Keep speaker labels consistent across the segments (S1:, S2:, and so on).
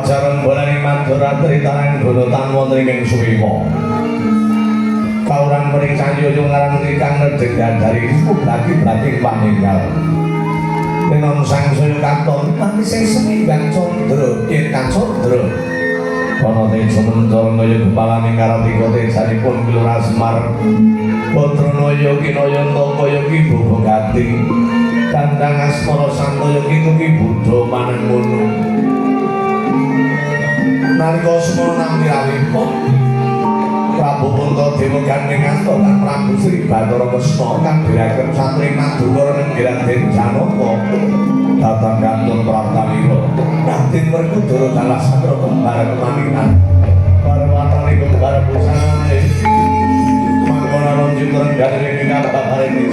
S1: Pacaran bolani madharatri taranggana tan wonten ing Suwiwa. Kawurang mring sanyoyo ngaran kang nedheng dari blaki-blaki paninggal. Denon sangsaya katon manising seminggang candra yen kacandra. Ana teja mencara kaya kepalaning Kartika tejanipun Kelurahan Semar. Badranaya kinaya kaya Ki Bogogati. Dandang asmara santaya kitu Ki Buddha manengono. Nalika semana nampi rawuhipun Prabu Puntadewa gandeng asta lan Prabu Sri Bathara Kresna kadhiraken satri Madukara nenggih Raden Janaka datang kantun praptanira Raden Werkudara dalah satra kembar kemaninan parwatane kembar busanane mangkona lanjut renggane ing kababarene.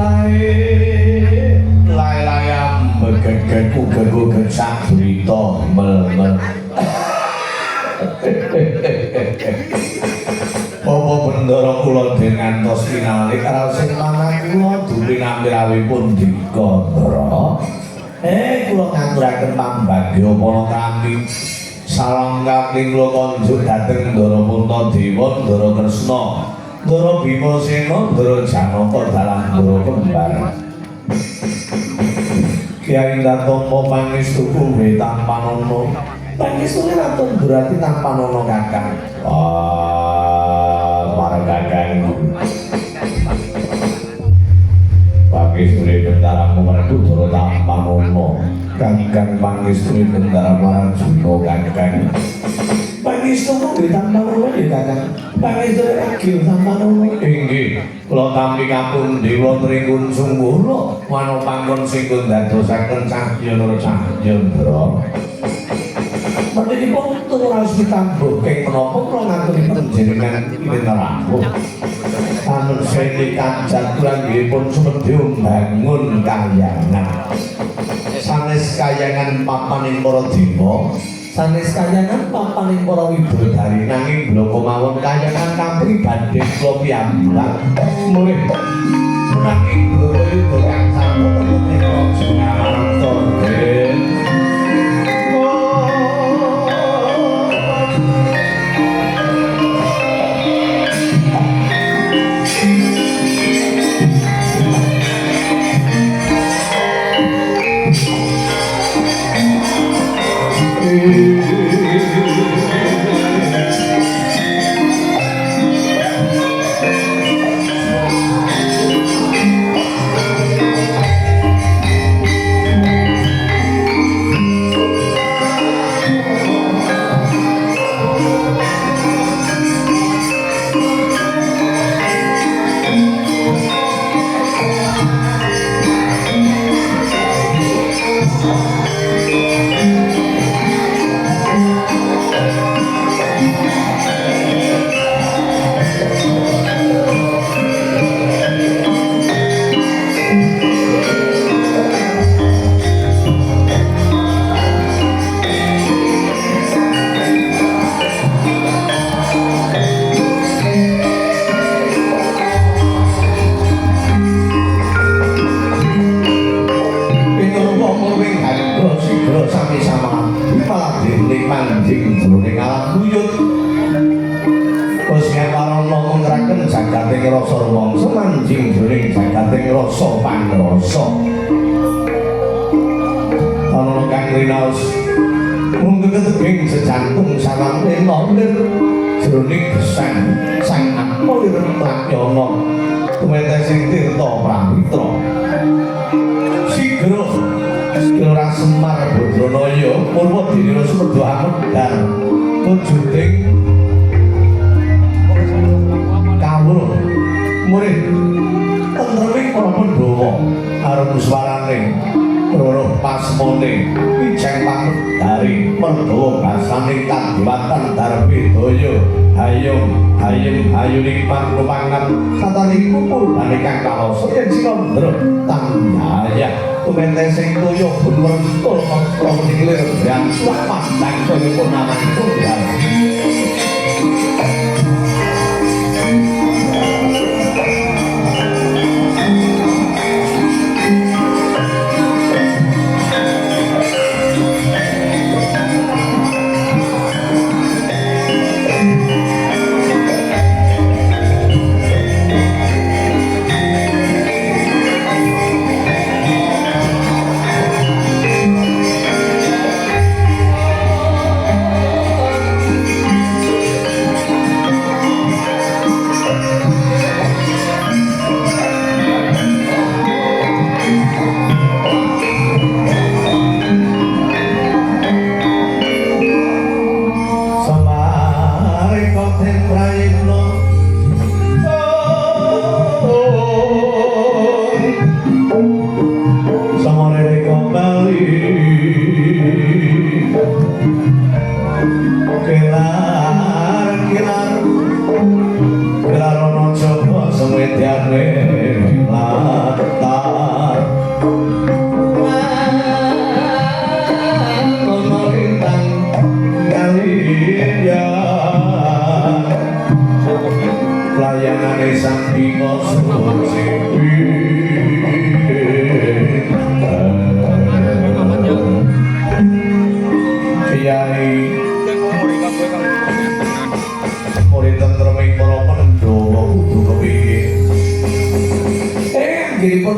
S1: Lae lae layam begegeku gegu gesak brita mel mel. Apa bendara kula den ngantos kinali karo sing manah kula duli nampirawipun dika ndara. Kula ngaturaken pambagya para kami. Salam kaping kula konjuk dhateng Ndara Puntadewa, Ndara Kresna, Ndara Bimasena, Ndara Janaka dalang Ndara Kembar. Kyai Dartomo pangestuku we tampanana. Pangestune Ratu Ndurati tampanana Kakang. Ah, marang Kakang. Pangestune bendaramu marang Kudara tampanana. Kakang pangestune bendara marang Juna Kakang. Pangestuku we tampanana ya Kakang. Pangestune Ragil tampanana. Inggih, kula tampi kapundi wonten ing Kunjunggala wana panggon sing ndadosaken cahya nur cahyandra. Menipun raos pitambuh keng menapa kula ngaturi panjenengan pinterawuh. Amun seni kanjat kula nggih pun sumedya mbangun kahyangan. Sanes kayangan papaning para dewa, sanes kayangan papaning para widodari nanging bloko mawon kayangan kapribadhen kula piyambak. Mulih nanging bloko kang sampun ing raja Ngamarta.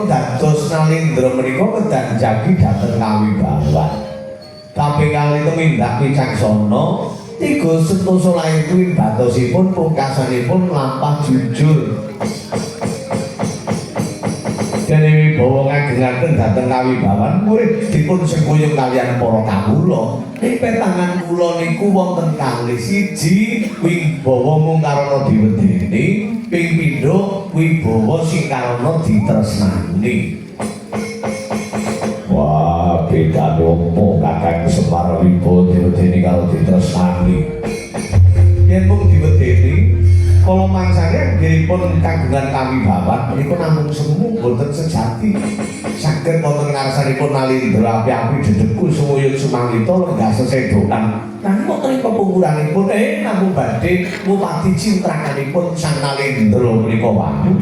S1: Anggenipun dados Nalindra menika kedah jagi dhateng kawibawan. Kaping kalih tumindak wicaksana, tiga sentosa lair kuwi batosipun pungkasanipun lampah jujur. Dene wibawa ngagengaken dhateng kawibawan murid dipun sengkuyung kaliyan para kawula. Ing petangan kula niku wonten kalih, siji wibawa mung karana diwedeni, ping pindho wibawa sing karana ditresnani. Wah, bedane opo Kakang Semar wibawa diwedeni karo ditresnani? Yen mung diwedeni, kala mangsane anggenipun kagungan kawibawan menika namung semu, boten sejati. Saged wonten ngarsanipun Nalindra api-api dedegku sumuyut sumangita lenggah sesedokan. Nanging wonten ing pepungkuranipun namung badhe ngupati cintrakanipun Sang Nalindra menika wau.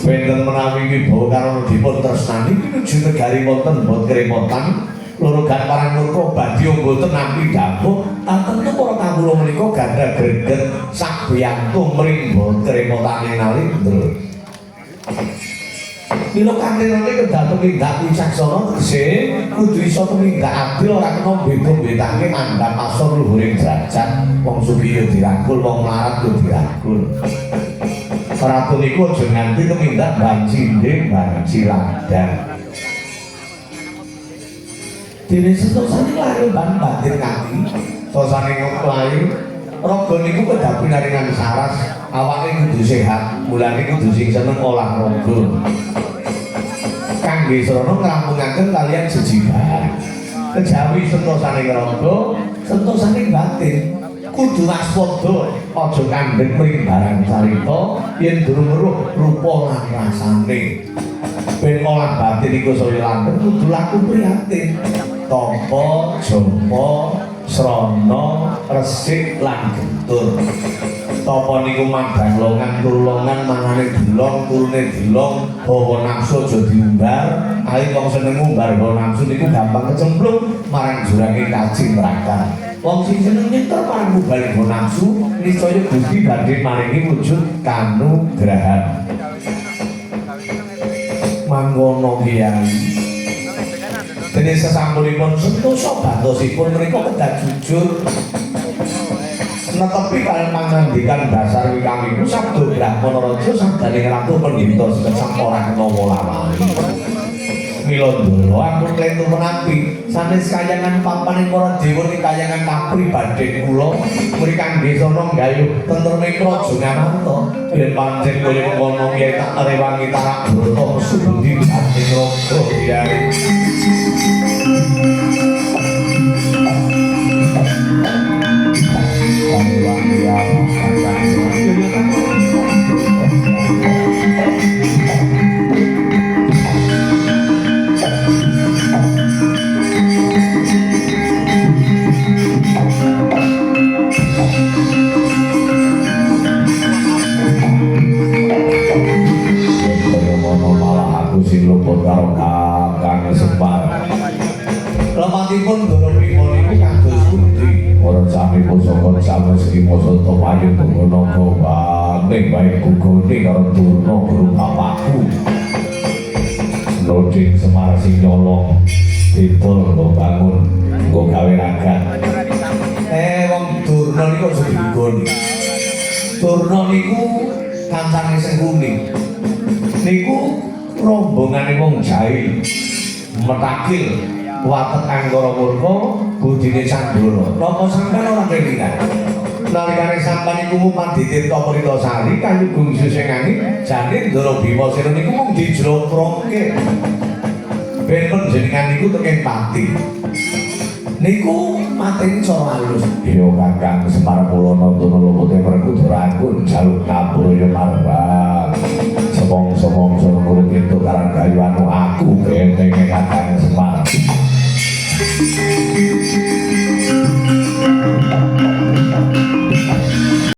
S1: Benten menawi wibawa karana dipun tresnani pinuju negari wonten bot kerepotan lorogan parang murka badya mboten nampi dawuh. Tentu para kawula menika gadah greget sakbeyantu mring bot kerepotane Nalindra. Mila kantirane kedah tumindak wicaksana, tegese kudu iso tumindak adil, ora kena beda-bedake mandhap asor luhuring derajat. Wong sugih ya dirangkul, wong melarat ya dirangkul. Ratu niku aja nganti tumindak bancinde banci ladang. Dene sentosane lahir ban batin kaki, tosane lahir raga niku kedah pinaringan saras, awake kudu sehat, mulane kudu sing seneng olahraga. Kangge srana ngrampungaken kaliyan jejibahan. Kejawi sentosane raga, sentosane batin kudu waspada, aja kandhek mring barang carita yen durung weruh rupa lan rasane. Ben olah batin iku saya langgeng kudu laku prihatin. Tapa, japa, srana, resik lan gentur. Tapa niku madang longan, turu longan, mangane dilong, turune dilong, hawa nafsu aja diumbar. Ayo wong seneng ngumbar hawa nafsu niku gampang kecemplung marang jurange kaji neraka. Wong sing seneng nyeter marang ngubale hawa nafsu, niscaya Gusti badhe maringi wujud kanugrahan. Mangkono Kyai. Dene sesampunipun sentosa bantosipun menika kedah jujur netepi kaliyan pangandikan dasar wikamiku sabda Brahmana Raja sabdaning Ratu Pendhita Sekecap ora kena wolawali. Mila ndara ampun klentu menampi sanes kayangan papaning para dewa ing kayangan kapribaden kula mri kangge sono nggayuh tentreme praja Ngamarta. Yen pancen kaya mengkono kyai tak rewangi tarak brata mesubudi batin raga kyai. Malah aku sing luput karo Kakang Semar. Lepatipun Ndara Bima niku kados pundi? Ora sami pusaka sami segi masa payu tunggu waning bae gugone karo Durna guru bapakku. Loding Semar sing nyolong didol nggo bangun nggo gawe ragat. Wong Durna niku aja digugoni. Durna niku kancane Sengkuni. Niku rombongane wong jahil, metakil, watek angkara murka, budine Candala. Napa sampean ora kelingan? Nalikane sampean iku ngupadi Tirta Pritasari kayu gungsu sing angin, jane Ndara Bima Sena niku mung dijlomprongke. Ben panjenengan niku teken pati. Niku mateni cara halus. Iya Kakang Semar Pulana tuna lupute Werkudara aku njaluk ngapura ya marang. Semong-semong sono murid entuk karang gayu anu aku bentenge Kakang Semar.